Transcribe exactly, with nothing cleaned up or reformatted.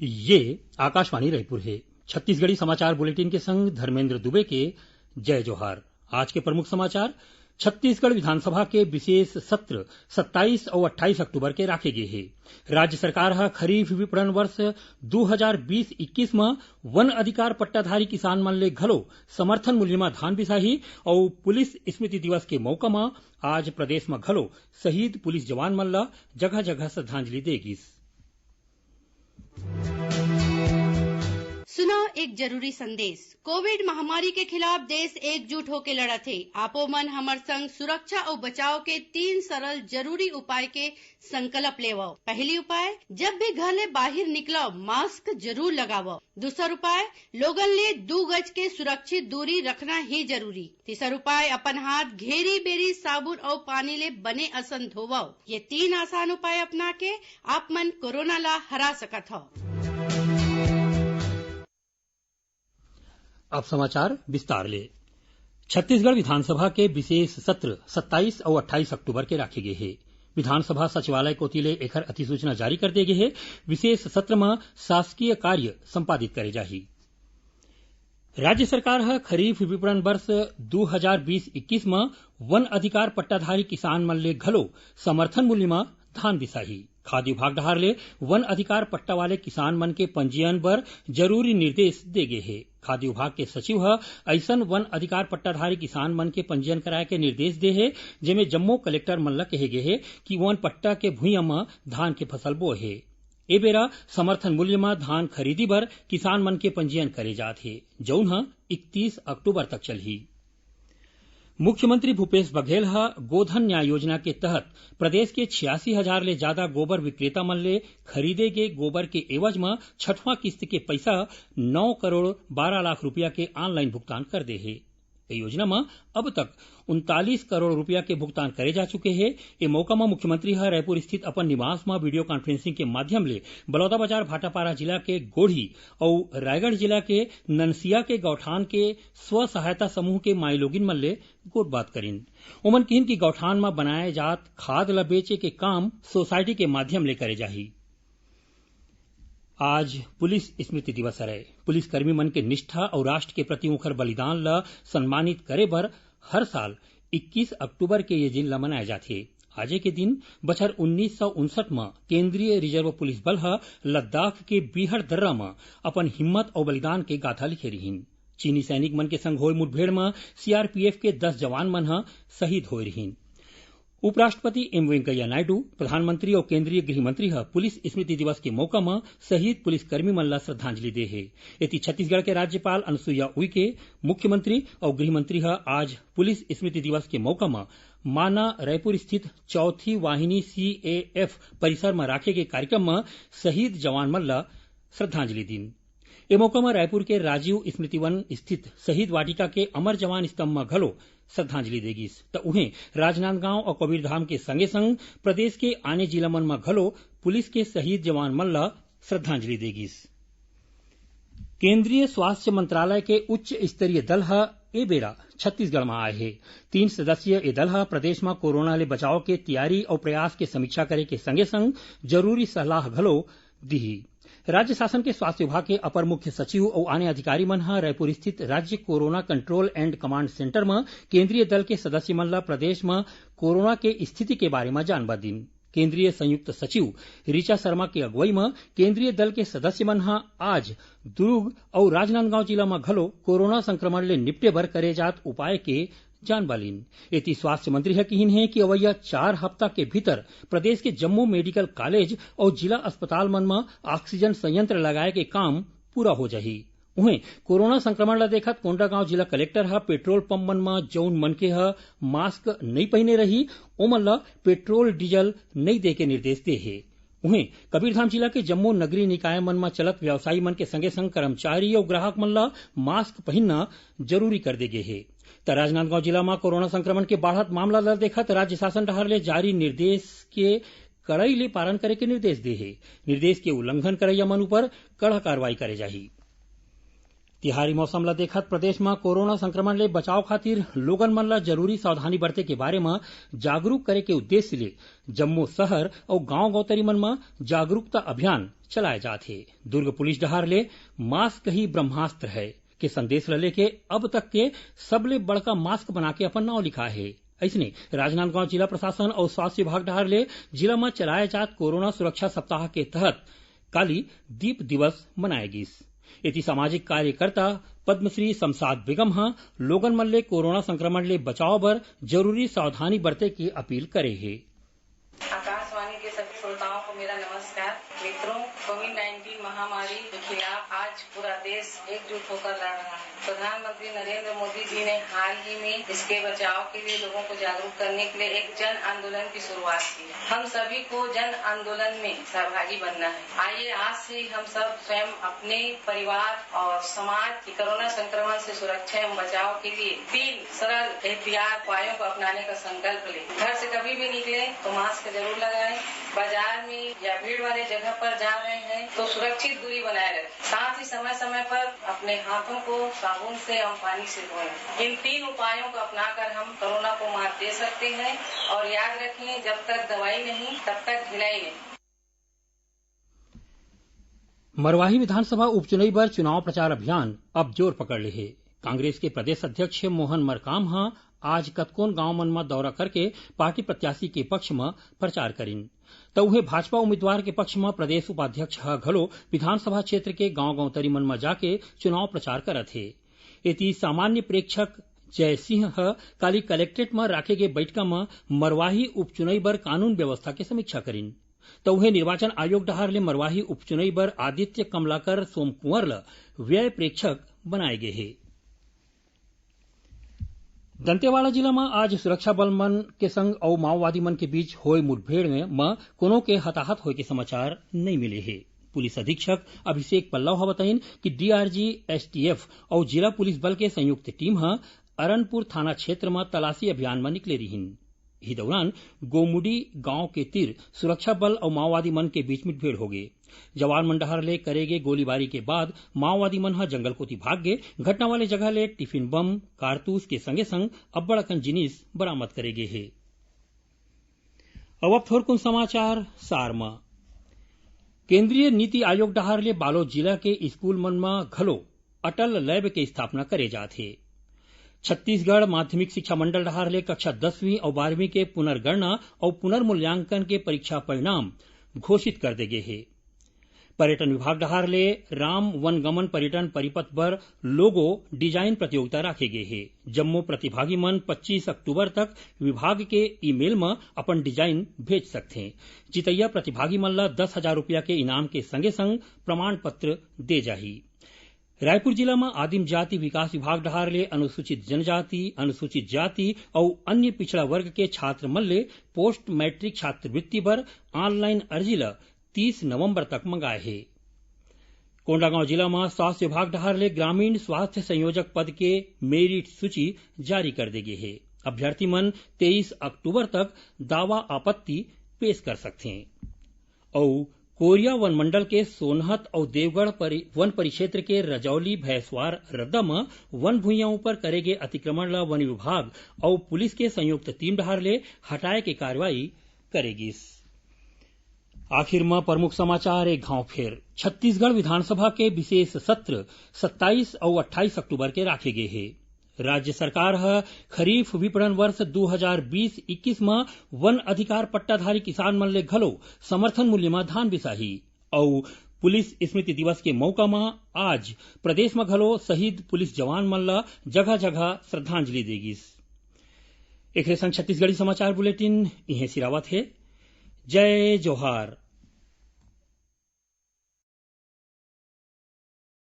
ये आकाशवाणी रायपुर हे। छत्तीसगढ़ी समाचार बुलेटिन के संग धर्मेंद्र दुबे के जय जोहार। आज के प्रमुख समाचार। छत्तीसगढ़ विधानसभा के विशेष सत्र सत्ताईस अउ अट्ठाईस अक्टूबर के राखे गे हे। राज्य सरकार ह खरीफ विपणन वर्ष दू हजार बीस इक्कीस म वन अधिकार पट्टाधारी किसान मन ले घलो समर्थन मूल्य म धान बिसाही अउ पुलिस स्मृति दिवस के मौका म आज प्रदेश म घलो शहीद पुलिस जवान मन ल जगह-जगह श्रद्धांजलि दे गिस। सुनव एक जरूरी संदेश। कोविड महामारी के खिलाफ देश एकजुट होके लड़त हे। आपो मन हमर संग सुरक्षा अउ बचाव के तीन सरल जरूरी उपाय के संकल्प लेवव। पहली उपाय, जब भी घर ले बाहिर निकलव, मास्क जरूर लगावव। दूसर उपाय, लोगन ले दू गज के सुरक्षित दूरी रखना ही जरूरी। तीसर उपाय, अपन हाथ घेरी बेरी साबुन अउ पानी ले बने असन धोवव। ये तीन आसान उपाय अपना के आप मन कोरोना ला हरा सकत हव। अब समाचार विस्तार ले। छत्तीसगढ़ विधानसभा के विशेष सत्र सत्ताईस अउ अट्ठाईस अक्टूबर के राखे गे हे। विधानसभा सचिवालय कोति ले एखर अधिसूचना जारी कर दे गे हे। विशेष सत्र म शासकीय कार्य संपादित करे जाही। राज्य सरकार ह खरीफ विपणन वर्ष दू हजार बीस इक्कीस म वन अधिकार पट्टाधारी किसान मन ले घलो समर्थन मूल्य म धान बिसाही। खाद्य विभाग डहार ले वन अधिकार पट्टा वाले किसान मन के पंजीयन बर जरूरी निर्देश दे गे हे। खाद्य विभाग के सचिव ह अइसन वन अधिकार पट्टाधारी किसान मन के पंजीयन कराए के निर्देश दे हे, जेमे जम्मो कलेक्टर मन ल कहे गे हे कि ओमन पट्टा के भुइयां म धान के फसल बोए हे। ए बेरा समर्थन मूल्य म धान खरीदी बर किसान मन के पंजीयन करे जात हे, जउन ह इकतीस अक्टूबर तक चलही। मुख्यमंत्री भूपेश बघेल ह गोधन न्याय योजना के तहत प्रदेश के छियासी हजार ले जादा गोबर विक्रेता मन ले खरीदे गे गोबर के एवज म छठवां किस्त के पइसा नौ करोड़ बारह लाख रुपया के ऑनलाइन भुगतान कर दे हे। ए योजना म अब तक उनतालीस करोड़ रुपया के भुगतान करे जा चुके हे। ए मौका म मुख्यमंत्री ह रायपुर स्थित अपन निवास म वीडियो कॉन्फ्रेंसिंग के माध्यम ले बलौदाबाजार भाटापारा जिला के गोढ़ी अउ रायगढ़ जिला के ननसिया के गौठान के स्व सहायता समूह के माईलोगिन मन ले गोठबात करिन। ओमन किहिन कि गौठान म बनाए जात खाद ल बेचे के काम सोसाइटी के माध्यम ले करे जाही। आज पुलिस स्मृति दिवस हरय। पुलिसकर्मी मन के निष्ठा अउ राष्ट्र के प्रति उंखर बलिदान ल सम्मानित करे बर हर साल इक्कीस अक्टूबर के ये दिन ल मनाए जाथे। आजे के दिन बछर उन्नीस सौ उनसठ म केंद्रीय रिजर्व पुलिस बल ह लद्दाख के बीहड़ दर्रा म अपन हिम्मत अउ बलिदान के गाथा लिखे रिहिन। चीनी सैनिक मन के संग होए मुठभेड़ म सीआरपीएफ के दस जवान मन ह शहीद होए रिहिन। उपराष्ट्रपति एम वेंकैया नायडू, प्रधानमंत्री अउ केंद्रीय गृह मंत्री ह पुलिस स्मृति दिवस के मौका म शहीद पुलिसकर्मी मन ल श्रद्धांजलि दे हे। एती छत्तीसगढ़ के राज्यपाल अनुसुईया उइके, मुख्यमंत्री अउ गृह मंत्री ह आज पुलिस स्मृति दिवस के मौका म माना रायपुर स्थित चौथी वाहिनी सीएएफ परिसर म राखे गे कार्यक्रम म शहीद जवान मन ल श्रद्धांजलि दीन। ए मौका म रायपुर के राजीव स्मृति वन स्थित शहीद वाटिका के अमर जवान स्तंभ म घलो श्रद्धांजलि दे गिस, त उहें राजनांदगांव अउ कबीरधाम के संगे संग प्रदेश के आने जिला मन म घलो पुलिस के शहीद जवान मन ल श्रद्धांजलि दे गिस। केंद्रीय स्वास्थ्य मंत्रालय के उच्च स्तरीय दल ह ए बेरा छत्तीसगढ़ म आए हे। तीन सदस्यीय ए दल ह प्रदेश म कोरोना ले बचाव के तियारी अउ प्रयास के समीक्षा करे के संगे संग जरूरी सलाह घलो दिही। राज्य शासन के स्वास्थ्य विभाग के अपर मुख्य सचिव अउ आने अधिकारी मन ह रायपुर स्थित राज्य corona control and command centre म केंद्रीय दल के सदस्य मन ल प्रदेश म कोरोना के स्थिति के बारे म जानबा दीन। केंद्रीय संयुक्त सचिव ऋचा शर्मा के अगुवई म केंद्रीय दल के सदस्य मन ह आज दुर्ग अउ राजनांदगांव जिला म घलो कोरोना संक्रमण ले निपटे बर करे जात उपाय के जानबा लीन। एती स्वास्थ्य मंत्री ह किहिन हे कि अवइया चार हफ्ता के भीतर प्रदेश के जम्मो मेडिकल कॉलेज अउ जिला अस्पताल मन म ऑक्सीजन संयंत्र लगाए के काम पूरा हो जाही। उहें, कोरोना संक्रमण ल देखत कोंडागांव जिला कलेक्टर ह पेट्रोल पंप मन म जउन मनखे ह मास्क नइ पहिने रही, ओमन ल पेट्रोल डीजल नइ दे के निर्देश दे हे। उहें, कबीरधाम जिला के जम्मो नगरीय निकाय मन म चलत व्यवसायी मन के संगे संग कर्मचारी अउ ग्राहक मन ल मास्क पहिनना जरूरी कर दे गे हे। त राजनांदगांव जिला म कोरोना संक्रमण के बाढ़त मामला ल देखत राज्य शासन डहार ले जारी निर्देश के कड़ाई ले पालन करे के निर्देश दे हे। निर्देश के उल्लंघन करइया मन उपर कड़ा कार्रवाई करे जाही। तिहारी मौसम ल देखत प्रदेश म कोरोना संक्रमण ले बचाव खातिर लोगन मन ल जरूरी सावधानी बरते के बारे म जागरूक करे के उद्देश्य ले जम्मो शहर अउ गांव गौतरी मन म जागरूकता अभियान चलाए जात हे। दुर्ग पुलिस डहार ले मास्क ही ब्रह्मास्त्र है के संदेश ल लेके अब तक के सबले बड़का मास्क बना के अपन नाव लिखा हे। अइसने राजनांदगांव जिला प्रशासन अउ स्वास्थ्य विभाग डहार ले जिला म चलाए जात कोरोना सुरक्षा सप्ताह के तहत काली दीप दिवस मनाए गिस। एती सामाजिक कार्यकर्ता पद्मश्री शमशाद बेगम ह लोगन मन ले कोरोना संक्रमण ले बचाव बर जरूरी सावधानी बरते के अपील करे हे। आकाशवाणी के सभी श्रोताओं को मेरा नमस्कार। मित्रों, कोविड नाइन्टीन महामारी के खिलाफ आज पूरा देश एकजुट होकर लड़ रहा है। प्रधानमंत्री नरेंद्र मोदी जी ने हाल ही में इसके बचाव के लिए लोगों को जागरूक करने के लिए एक जन आंदोलन की शुरुआत की है। हम सभी को जन आंदोलन में सहभागी बनना है। आइए, आज से ही हम सब स्वयं अपने परिवार और समाज की कोरोना संक्रमण से सुरक्षा एवं बचाव के लिए तीन सरल एहतियात उपायों को अपनाने का संकल्प लें। घर से कभी भी निकलें तो मास्क जरूर लगाएं। बाजार में या भीड़ वाले जगह पर जा रहे हैं तो सुरक्षित दूरी बनाए रखें। साथ ही समय समय पर अपने हाथों को साबुन से एवं पानी से धोएं। इन तीन उपायों को अपनाकर हम कोरोना को मात दे सकते हैं। और याद रखें, जब तक दवाई नहीं, तब तक ढिलाई नहीं। मरवाही विधानसभा उपचुनाई बर चुनाव प्रचार अभियान अब जोर पकड़ ले हे। कांग्रेस के प्रदेश अध्यक्ष मोहन मरकाम ह आज कतकोन गांव मन म दौरा करके पार्टी प्रत्याशी के पक्ष म प्रचार करिन। त उहें भाजपा उम्मीदवार के पक्ष म प्रदेश उपाध्यक्ष ह घलो विधानसभा क्षेत्र के गांव-गांव तरी मन म जाके चुनाव प्रचार करत हे। एती सामान्य प्रेक्षक जय सिंह ह काली कलेक्ट्रेट म राखे गे बैठका म मरवाही उपचुनई बर कानून व्यवस्था के समीक्षा करिन। त उहें निर्वाचन आयोग डहार ले मरवाही उपचुनई बर आदित्य कमलाकर सोमकुंवर ल व्यय प्रेक्षक बनाए गे हे। दंतेवाड़ा जिला म आज सुरक्षा बल मन के संग अउ माओवादी मन के बीच होए मुठभेड़ में म कोनो के हताहत होए के समाचार नइ मिले हे। पुलिस अधीक्षक अभिषेक पल्लव ह बताइन कि डीआरजी, एसटीएफ अउ जिला पुलिस बल के संयुक्त टीम ह अरनपुर थाना क्षेत्र म तलाशी अभियान म निकले रिहिन। इही दौरान गोमुडी गांव के तीर सुरक्षा बल अउ माओवादी मन के बीच मुठभेड़ होगे। जवान मन डहार ले करे गे गोलीबारी के बाद माओवादी मन ह जंगल कोति भाग गे। घटना वाले जगह ले टिफिन बम, कारतूस के संगे संग अब्बड़ अकन जिनिस बरामद करे गे हे। अउ अब थोरकुन समाचार सार म। केंद्रीय नीति आयोग डहार ले बालोद जिला के स्कूल मन म घलो अटल लैब के स्थापना करे जात हे। छत्तीसगढ़ माध्यमिक शिक्षा मंडल डहार ले कक्षा दसवीं अउ बारहवीं के पुनर्गणना अउ पुनर्मूल्यांकन के परीक्षा परिणाम घोषित कर दे गे हे। पर्यटन विभाग डहार ले राम वनगमन पर्यटन परिपथ बर लोगो डिजाइन प्रतियोगिता राखे गे हे। जम्मो प्रतिभागी मन पच्चीस अक्टूबर तक विभाग के ईमेल म अपन डिजाइन भेज सकथें। जितैया प्रतिभागी मन ल दस हजार रुपया के इनाम के संगे संग प्रमाण पत्र दे जाही। रायपुर जिला म आदिम जाति विकास विभाग डहार ले अनुसूचित जनजाति, अनुसूचित जाति अउ अन्य पिछड़ा वर्ग के छात्र मन ले पोस्ट मैट्रिक छात्रवृत्ति बर ऑनलाइन अर्जी ल तीस नवंबर तक मंगाए हे। कोंडागांव जिला म स्वास्थ्य विभाग डहार ले ग्रामीण स्वास्थ्य संयोजक पद के मेरिट सूची जारी कर दे गे हे। अभ्यर्थी मन तेईस अक्टूबर तक दावा आपत्ति पेश कर सकथें। अउ कोरिया वनमंडल के सोनहत अउ देवगढ़ परि-, वन परिक्षेत्र के रजौली भैंसवार रद्दा म वन भुइयां ऊपर करे गे अतिक्रमण ल वन विभाग अउ पुलिस के संयुक्त टीम डहार ले हटाए के कार्रवाई करे गिस। आखिर म प्रमुख समाचार एक घांव फेर। छत्तीसगढ़ विधानसभा के विशेष सत्र सत्ताईस अउ अट्ठाईस अक्टूबर के राखे गे हे। राज्य सरकार ह खरीफ विपणन वर्ष दू हजार बीस इक्कीस म वन अधिकार पट्टाधारी किसान मन ले घलो समर्थन मूल्य म धान बिसाही। अउ पुलिस स्मृति दिवस के मौका म आज प्रदेश म घलो शहीद पुलिस जवान मन ल जगह-जगह श्रद्धांजलि दे गिस। एखरे संग छत्तीसगढ़ी समाचार बुलेटिन इहें सिरावत हे। जय जोहार।